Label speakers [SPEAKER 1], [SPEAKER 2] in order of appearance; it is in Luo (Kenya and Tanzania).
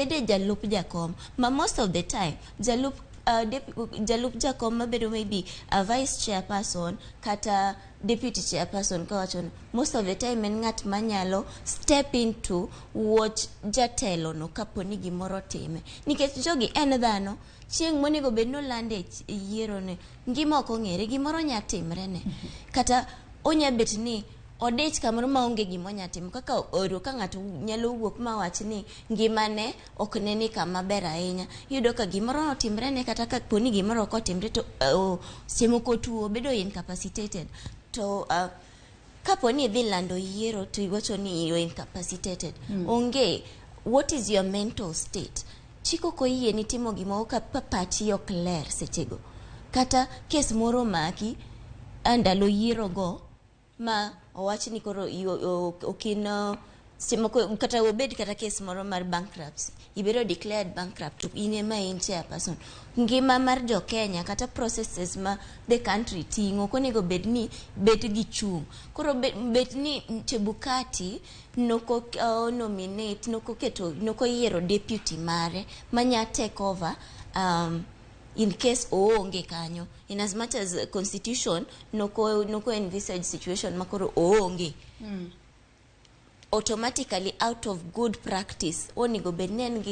[SPEAKER 1] Bede jalup jakom ma most of the time jalup jalup jakom mabedo maybe a vice chairperson kata deputy chairperson kawacho no, most of the time en ng'at manyalo step into watch jatelo no kapo ni gimoro time, nikech jogi en dhano. Chieng' monego bed nolande yiero ne ngima ok ong'ere, gimoro nya timre ne, kata onya bet ni odich kamoro maonge gima onya timo, kaka oro ka ng'ato nyalo wuok ma wach ni ngimane ok ne ni kama ber ahinya. Iyudo ka gimoro otimre ne, kata ka poni gimoro ok otimre to seche moko tuo bedo incapacitated to kapo ni idhi lando yiero to iwacho ni you incapacitated, onge what is your mental state? Chik ok oyie ni timo gimoro ka pachi ok ler sechego, kata kes moro maki e ndalo yiero go ma owach ni koro ok in seche moko kata obed kata kes moro mar bankruptcy, ibedo declared bankrupt to in ema in chairperson. Ngima mar jo Kenya kata processes ma the country ting'o ok onego bed ni bet gi chung'. Koro bet ni Chebukati noko nominate, nokoketo, nokoyiero deputy mare manya take over in case oonge kanyo, in as much as constitution noko envisage situation makoro oonge, automatically out of good practice onego bed ni en gi